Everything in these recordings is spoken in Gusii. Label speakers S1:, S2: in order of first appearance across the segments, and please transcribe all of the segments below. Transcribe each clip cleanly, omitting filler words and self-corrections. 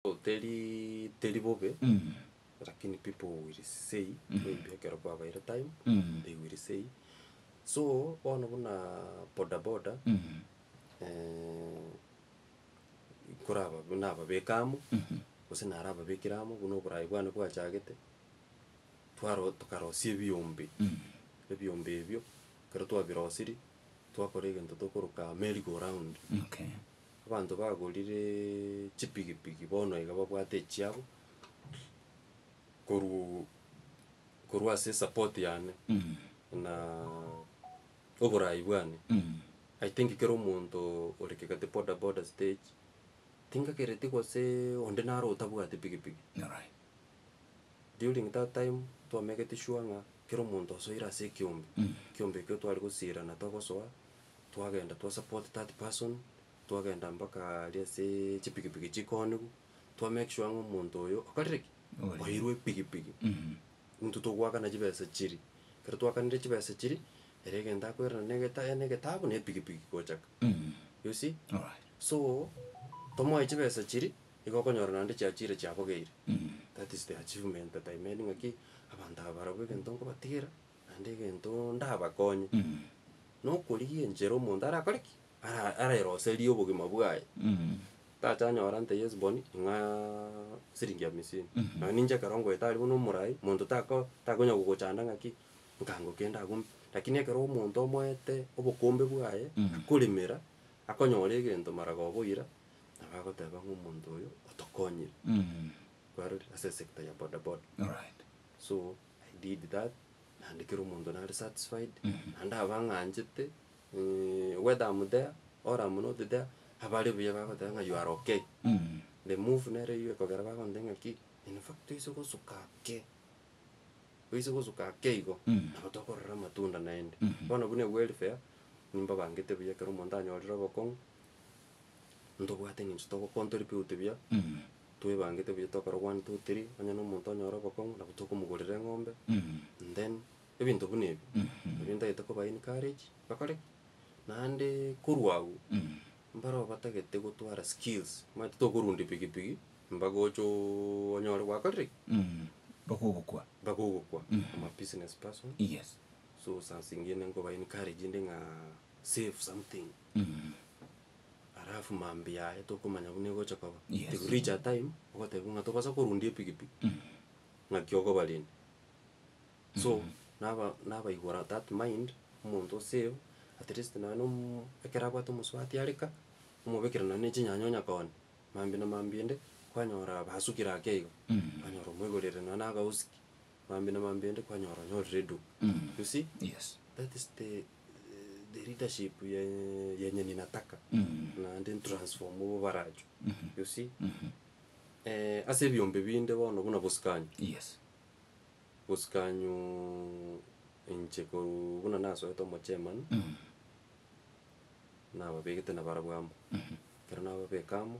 S1: Teri teri bobe, lakini people will say maybe ekero kwabaire time, they will say. So, bono buna boda boda, nkoraba nababeka amo, gose narababekire amo buna oborai bwane bwachagete, twaro tokarosia ebiombe, ebiombe ebio, ekero twabirosirie, twakora egento tokoroka merry go round.
S2: Okay.
S1: Abanto bagorire chipigipigi bono iga babwate echiabo, korwa korwa ase esupport yane, na oborai bwane. I think kera omonto ore kegati boda boda stage, tingakereti gose onde naro otabwati pikipiki.
S2: Alright.
S1: During that time, twameketi sure ng'a kera omonto osoire ase ekiombe, ekiombe ekio tware gosirana togosoa, Twagenda twa support that person, twagenda mpaka aria ase chipikipiki chikooniwa, twa make sure ng'a omonto oyo okorire ki?
S2: Oorire.
S1: Oirwe epikipiki. Intwe togoakana chibesa chiria, ekero twakanire chibesa chiria, ere egento akoirana na egeta na egetabu na epikipiki gochaka, you see?
S2: Alright.
S1: So, tomoe chibesa chiria, igo okonyora naende chiachire chiabogeire. That is the achievement that I made ng'aki, abanto aba barabwo egento nkobatigera. Naende egento ndabakonye, nokorigia enchera omonto arakore ki? Ara araeroserie obogima bwaye. Tacha anyora nte yes boni, ng'aa siringi hamisini. Nonye ninche ekero ngoeta aria buna omorai, monto tako takonya gogochanda ng'aki, nkango kende abwo, lakini ekero omonto omoete obokombe bwaye, akoremera, akonyora egento mara goboira, nabo agoteba ng'a omonto oyo otokonyire. Kwarorire ase esector ya bodaboda.
S2: Alright.
S1: So. I did that, naende kera omonto nare satisfied, naende abang'anchete whether I'm there or I'm not there, abare buya bagoteba ng'a you are okay. The move nere eywo ekogera bagontebia ng'aki, in fact oise gosuka ake, oise gosuka ake igo, nabo tokorora amatunda naende. Bono buna ewelfare, nimbabangete buya ekero omonto anyorire obokong'u, ntobwate eng'encho togo contribute buya. Twebangete buya tokora one, two, three, onye na omonto onyore obokong'u nabo tokomogorera eng'ombe, and then ebinto buna ebio, nabio ntagete koba encourage bakore ki? Naende korwa agwo, mbaro batagete gotwara skills, omanyete tokorundia pikipiki mpaka oche ooo onyore gwakorire ki?
S2: Mpaka ogokwa.
S1: Mpaka ogokwa, I'm a business person,
S2: Yes.
S1: so saa zingine nkoba encourage inde ng'a save something. Alafu mambia yaye tokomanya buna egocha koba.
S2: Yes.
S1: It will reach a time, ogotebiwa ng'a tobasa korundia epikipiki, ng'aki okoba rende. So, naba nabaigora that mind, omonto osave, at least nonye na omo ekero abwate omosubati areka, omobekera nonye na echinyanya onya koonia, mambia na mambia ende, kwanyora basukire ake igo, kwanyora omoigorere nonye na akausiki, mambia na mambia ende kwanyora onyorire eduka. You see?
S2: Yes.
S1: That is the the leadership yenye ninataka naende ntransform obobarachwe you see ase ebiombe binde bono buna bosikanyu,
S2: Yes.
S1: bosikanyu inche korwa buna nasoete omochairman, nababegete nabarabwo amo, ekero nababeka amo,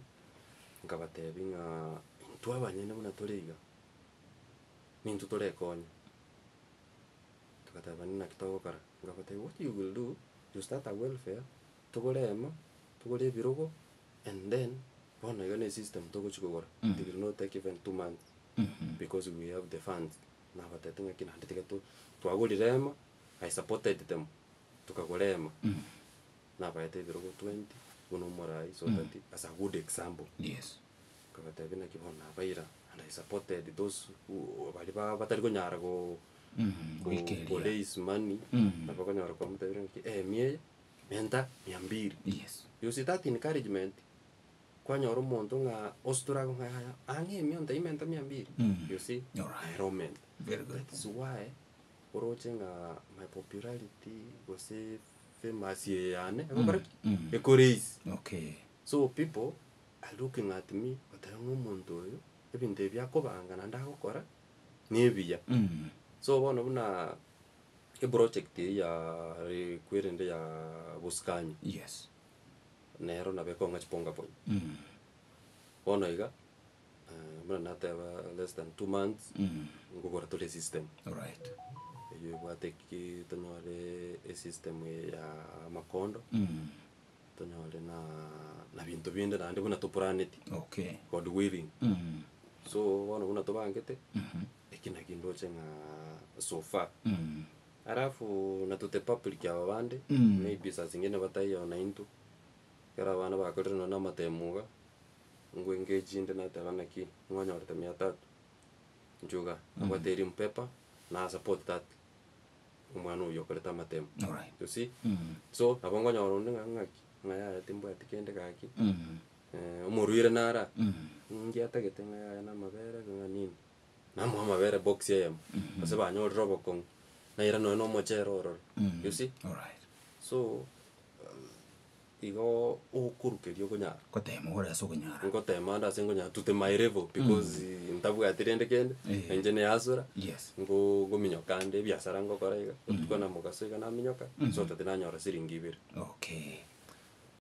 S1: nkabatebia ng'a intwe abanyene buna tore iga, nintwe torekonye. Togateba naki togokora, nkabatebia what you will do, you start a welfare, togore ema, togore ebirogo, and then bono iga na esystem togochi kogora, it will not take even 2 months because we have the funds. Nabatebeti ng'aki naende tiga to twagorire ema, I supported them, tokagora ema, nabaete ebirogo 20, buna omorai so that as a good example.
S2: Yes.
S1: Nkabatebia naki bono nabaira and I supported those who baria ba batari konyara go go
S2: Goikeria.
S1: go raise money, nabo okonyora kwamotebire ng'aki emia eye, menta mia mbiri.
S2: Yes.
S1: You see that encouragement, kwanyora omonto ng'a ositure ago ng'a yaya ang'e emia ontebie menta mia mbiri, you see,
S2: Alright.
S1: nere omenta.
S2: Very good.
S1: That is why, oroche ng'a my popularity gose famous eye yane, egokora ki? Eko raise.
S2: Okay.
S1: So people are looking at me, goteba ng'a omonto oyo, ebinto ebi akobanga naende agokora, nebiya. So bono buna eproject eye yaare kwerende ya bosikanyi,
S2: Yes.
S1: nero nabo ekong'a chibonga bonya. Bono iga, buna nateba less than 2 months, nkogora tore esystem.
S2: Alright.
S1: Eywo ebwate ki tonyore esystem eye ya amakondo, tonyore na. na binto binde naende buna topuraneti,
S2: Okay.
S1: God willing.
S2: Mm.
S1: So bono buna tobangete,
S2: Mhm.
S1: eki naki ndoche ng'aa so far.
S2: Mm.
S1: Alafu na to the public aba bande,
S2: Mm.
S1: maybe saa zingine bataiyo naintwe, ekero abana bakorire nonye na amatemo iga, ngo engage inde nateba naki, ng'onyorete mia tatu, inchuo igaa, nabwate elimu paper, na support that omwana oywo okorete amatemo,
S2: Alright.
S1: you see.
S2: Mm.
S1: So, nabo nkonyora onde ng'a ng'aki, ng'a yaya timbwati kende gaki,
S2: Mm.
S1: omorwaire nara,
S2: Mm.
S1: ngiatagete ng'a yaya na amabere ng'a nini, namoa amabere ebox eyemo, gose banyorire obokong'u, naira nonye na omochere ororo,
S2: Mm.
S1: you see.
S2: Alright.
S1: So, igo okorukeria okonyara.
S2: Gotema ore ase okonyara.
S1: Ngotema ande ase nkonyara to the my level because ntabwati rende kende,
S2: Eh.
S1: inche neyasora,
S2: Yes.
S1: ngo ngominyoka ande ebiasara ngokora iga, botuko na mogaso iga naminyoka, so that nanyora siringi ibere.
S2: Okay.